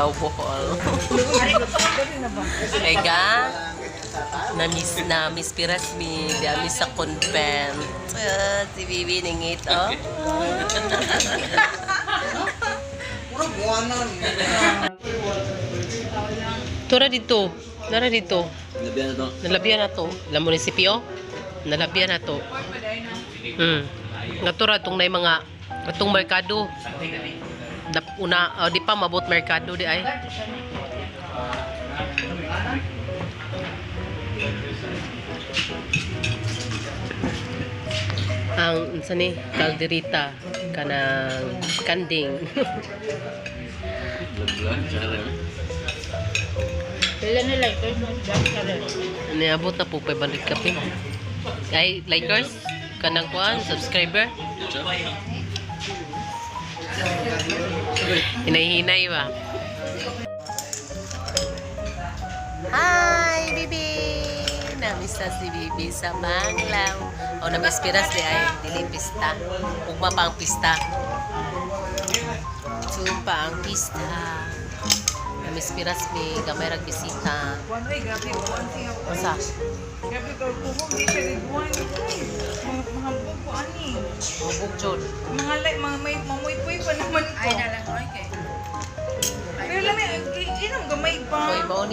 Panglao, Bohol. Mega, na-miss na miss piras mi, di ami sa convent. Ah, si Bibi ningit, oh. Tura dito. Nara dito. Labihan na to. Nalabian na to. La munisipyo. Nalabian na to. Nga tura tong nay mga atong merkado. Dap, una, oh, di pa mabot merkado di ay. Ang unsa ni kalderita kanang kanding. Lablan, siya. Pila nila ito yung Niabot na po 500 kapin. Ay, likers, kanang kuan, subscriber. Hinay-hinay ba? Hi, Bibi! Namiss na si Bibi sa Banglaw. O, namiss piras di ay, dili pista. Ugma pa ang pista. Tumpa ang pista. Namiss piras mi, gamay rag bisita. Buwan, uy, grabe, buwan siya. Unsa? Grabe, ka kuhong, di siya buwan. Uy, mahambog ko ani. Hubog jud. Mga like, mga may mamuypuy pa naman ko. Ay, nalang ko, okay. Pero lang, inom gamay pa. Hoy, mao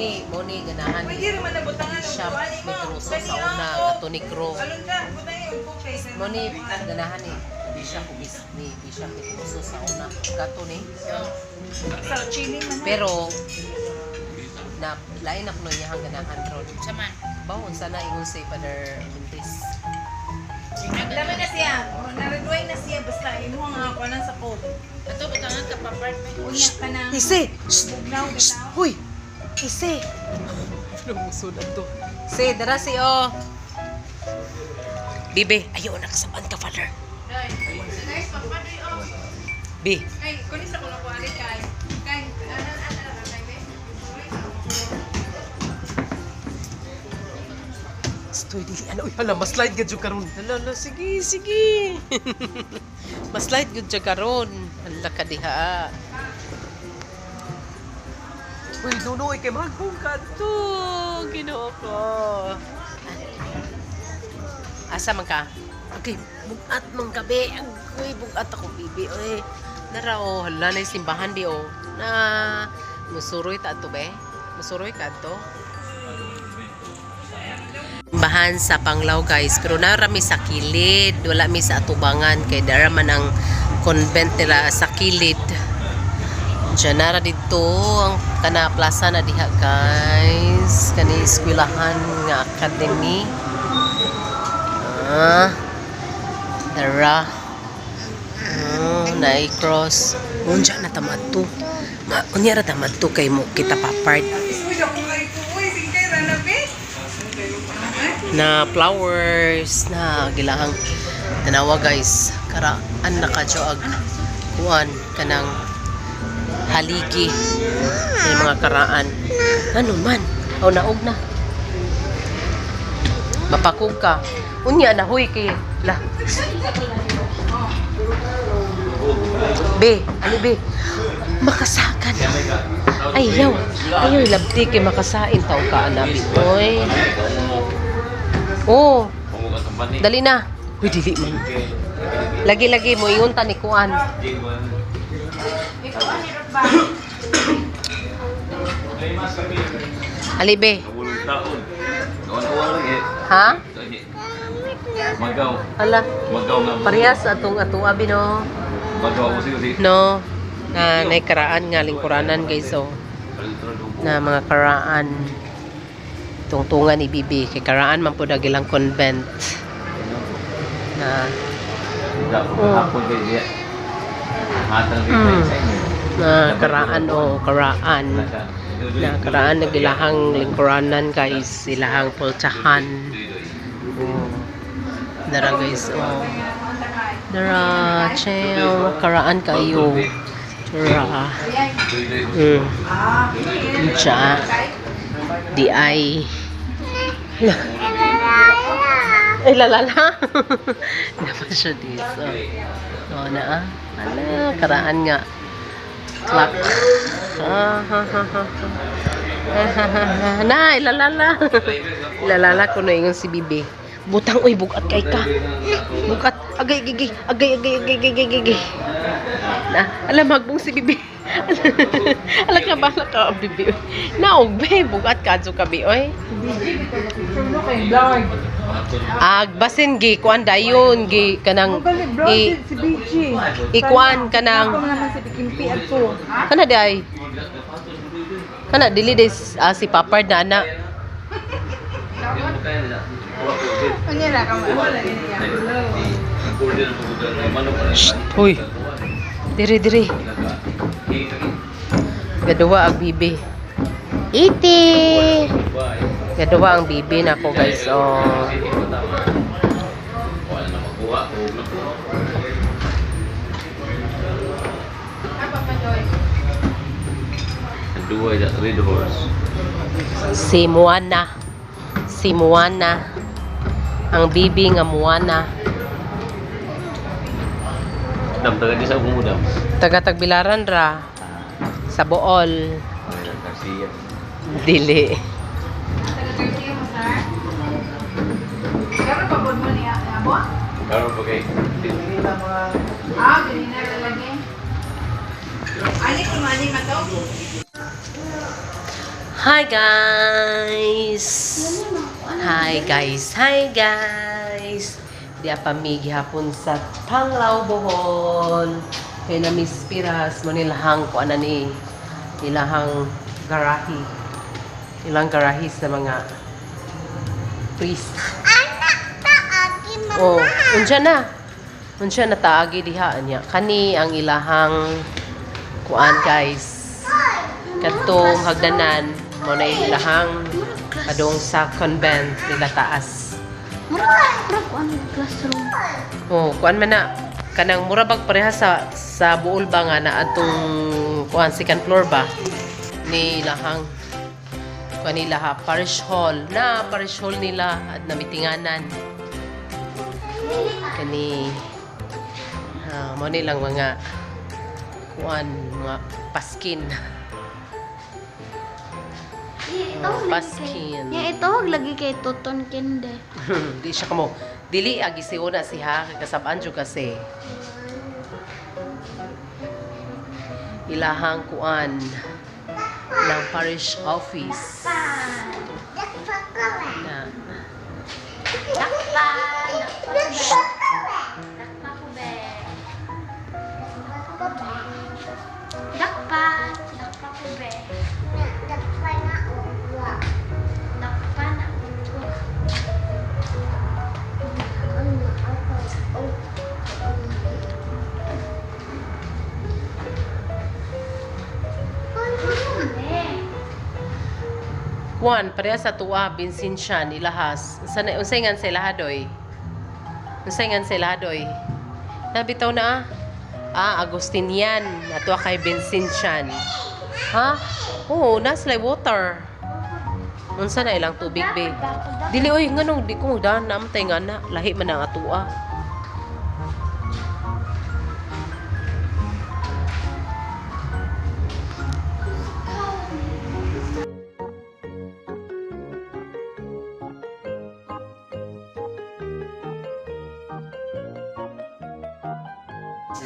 ni ganahan. Pwede rin man nabutangan ng Shop buwan, may ma. truso Kani sa una, ako. kato ni Kro. Alon ka, butang yung kay Mao ni ganahan ni Bisha kubis ni Bisha truso sa una, kato ni. Sa chili man. Pero na lain na kuno niya ang ganahan ron. Saman. Bawon sana ingon si Father Montes. Laman na siya. Naredway na siya basta imo nga ako nang sakop. Ato butangan ka pa part. Unya ka na. Ise! Bugnaw bitaw. Huy! Ise! Lumusod to. Se, dara si oh. Bibe, ayaw na kasabaan ka, Father. Guys, papadoy oh. Bi, Ay, kunin sa kuno ko ari kay. Kay ano ano ano kay be. Stoy, dili ano, uy, hala, mas-slide gud jud karon. Hala, hala, sige, sige. Mas-slide gud jud karon. Hala ka diha. Uy, nuno, kay maghong ka to. Ginoo ko. Asa man ka? Okay, bugat man gabi. Agoy, bugat ako, bibi. Uy, nara, oh, hala na yung simbahan di, oh. Na, musuroy ta to, be? Musuroy ka to? Simbahan sa Panglao, guys, pero narami sa kilid, wala mi sa atubangan kay dara man ang convent nila sa kilid. Diyan nara didto ang kana plaza na diha, guys, kani eskwelahan nga academy. Ah, dara. Oh, na cross. Unja na tamad to. Nga, unya ra tamad to kay mo kita pa part Uy, ako kay ko. Uy, singkay ra na be. Na flowers na gilahang tanawa, guys, karaan na kadyo ag kuan kanang haligi. May mga karaan ano man o naog na mapakog ka unya na huy kay la be ano be makasakan ayaw ayaw labti kay makasain taw ka anabi oy. Oh, dali na. Uy, dili man. Lagi-lagi mo ingon ta ni kuan. Ali be. Ha? Magaw. Hala, Magaw nga. parehas atong atong abi no. Magaw ako siya. No. Na nay karaan nga lingkuranan, guys, oh. Na mga karaan tungtungan ni Bibi kay karaan man pud ang ilang convent na Hapon kay siya. Hatang rin sa inyo. Na karaan o karaan na karaan ng ilahang lingkuranan, guys, ilahang pultahan. Oh. Dara, guys, oh, dara chill karaan kayo dara. Diya di ay ay lalala naman siya dito. Oh, na ah. Ala, karaan nga. Clock. Ah, ha, ha, ha, ha. Na, ilalala. Ilalala ko na ingon si Bibi. Butang, uy, bugat kay ka. Bugat. Agay, agay, agay, agay, agay, agay, agay, agay. Na, alam, magbong si Bibi. Ala ka ba, ala ka, Bibi. Naog, be, bugat ka, adyo ka, bi, oy. Ano kay vlog? Ag, basin, gi, kuan dayon, gi, kanang, Ang galing vlog i, si BG. ikuan ka ng- Ako naman si Bikimpi at ko. Kana di ay. Kana dili day si Papard na ana. Unya na ka mo. Wala niya. Shh, huy. Dire dire. Gaduwa ang bibi. Iti. Gaduwa ang bibi nako guys. Oh. Wala na makuha. Huwag na po. Duwa is red horse. Si Moana. Si Moana. Ang bibi nga Moana. Dam taga di sa umudam. Taga Tagbilaran ra. Sa Bool. Garcia. Dili. Pero pabod mo niya abo? Karon pa kay. Ah, ganina lalagi. Ani ko mani nga to. Hi guys! Hi guys! Hi guys! Di pa mi gihapon sa Panglao, Bohol. Kay na Miss Piras mo nilahang ko ana ni ilahang garahi. Ilang garahi sa mga priest. Anak, taagi, mama. Oh, unsa na? Unsa na taagi diha niya? Kani ang ilahang kuan guys. Kadtong hagdanan mo na ilahang kadong sa convent nila taas. Murag, murag, ano, classroom. Oh, kuan man na kanang mura bag pareha sa buol ba nga na atong kuan second floor ba ni ilahang kuan nila ha parish hall na parish hall nila at namitinganan kani mo nilang mga kuan mga paskin. Ito, Paskin. Ya, ito, lagi kay Toton Kende. Di siya kamo dili agi siuna siya kasab-an jud kasi ilahang kuan ng parish office na Dakpa, dakpa ko be. Dakpa, dakpa ko be. Dakpa na uwa. Dakpa na uwa. Kuan pareha sa tuwa Vincentian ilahas sa unsay ngan sa ilaha doy, unsay ngan sa ilaha doy nabitaw na Agustinian ato kay Vincentian ha. Oo, nasa water unsa na ilang tubig be. Dili oy, nganong di ko magdaan namatay nga na lahi man ang atua.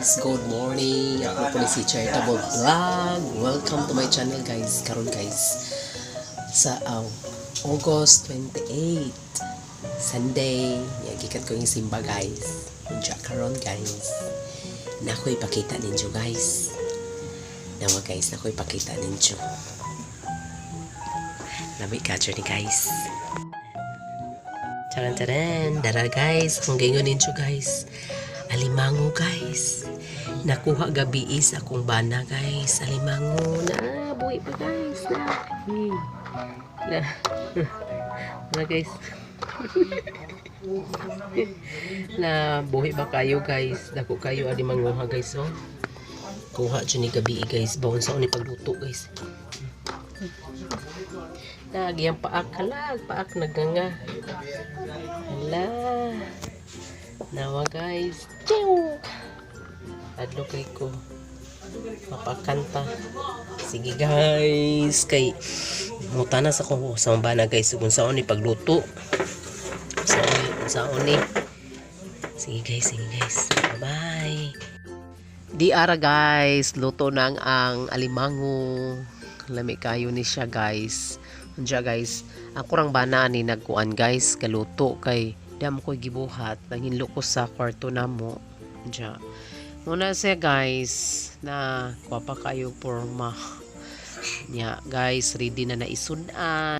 Good morning! Ako po ni si Charitable Vlog. Welcome to my channel guys. Karon guys, sa August 28, Sunday, gikan ko yung simba guys. Unja karon guys. Nako ipakita ninyo guys. Nawa guys, nako ipakita ninyo. Lami ka journey guys. Charan charan, dara guys, kung gayon ninyo guys. Alimango guys. Nakuha gabi is akong bana guys. Alimango na buhi pa guys na. Na. Na guys. Na buhi ba kayo guys? Dako kayo alimango ha guys oh. Kuha dyan ni gabi guys. Bawon sa ni pagluto guys. Nagyang paak halag, paak naganga. Hala. Nawa guys. Chiw! Adlo kay ko. Mapakanta. Sige guys, kay muta na sa ko sa bana guys kung saon ni pagluto. Saon saon ni. Sige guys, sige guys. Bye-bye. Di ara guys, luto na ang alimango. Lami kayo ni siya guys. Unja guys, ako rang bana ni nagkuan guys, kaluto kay di mo ko gibuhat, nanghinlo ko sa kwarto namo. Unja. Muna siya guys, na kuha pa kayo porma. Nya guys, ready na na isudan.